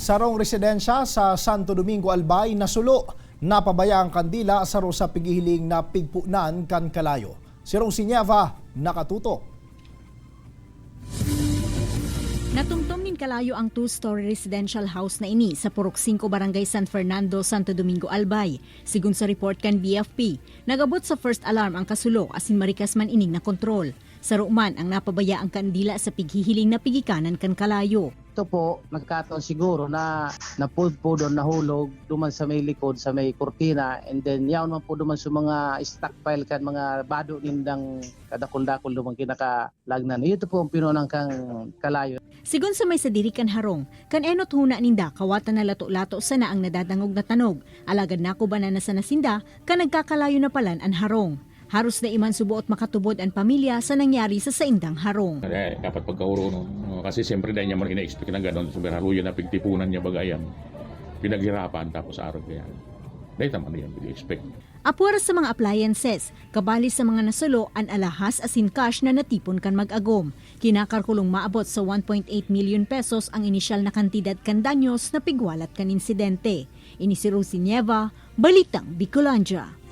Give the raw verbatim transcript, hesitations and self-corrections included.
Sarong residensya sa Santo Domingo, Albay, nasulo. Napabaya ang kandila sa saro sa pighihiling na pigpunan kan kalayo. Si Rosie Nieva nakatutok. Natumtom nin kalayo ang two-story residential house na ini sa Purok singko, Barangay San Fernando, Santo Domingo, Albay. Sigon sa report kan B F P, nag-abot sa first alarm ang kasulo asin marikas man ining nakontrol. Saro man ang napabaya ang kandila sa pighihiling na pigikanan kan kalayo. Ito po, nagkataon siguro na napudpod o nahulog duman sa may likod, sa may kurtina, and then yaon man po duman sa mga stockpile kan mga bado nindang kadakul-dakul duman kinakalagnan. Ito po ang pinunang kang kalayo. Sigon sa may sadiri kan harong, kan enot huna ninda kawatan na lato-lato sana ang nadadangog na tanog, alagad nakubanan na sana sinda kan nagkakalayo na palan an harong. Haros dai man suboot makatubod an pamilya sa nangyari sa saindang harong. Eh, dapat pagkaoronon. No? Kasi siyempre dahil niya man ina-expect na gano'n, so haluyan na pigtipunan niya baga yan. Pinaghirapan tapos arog kaya. Dahil naman yan pag-expect. Apwera sa mga appliances, kabali sa mga nasulo an alahas asin cash na natipon kan mag-agom. Kinakalkulong maabot sa one point eight million pesos ang inisyal na kantidad kan danyos na pigwalat kan insidente. Ini si Rosie Nieva, Balitang Bicolandia.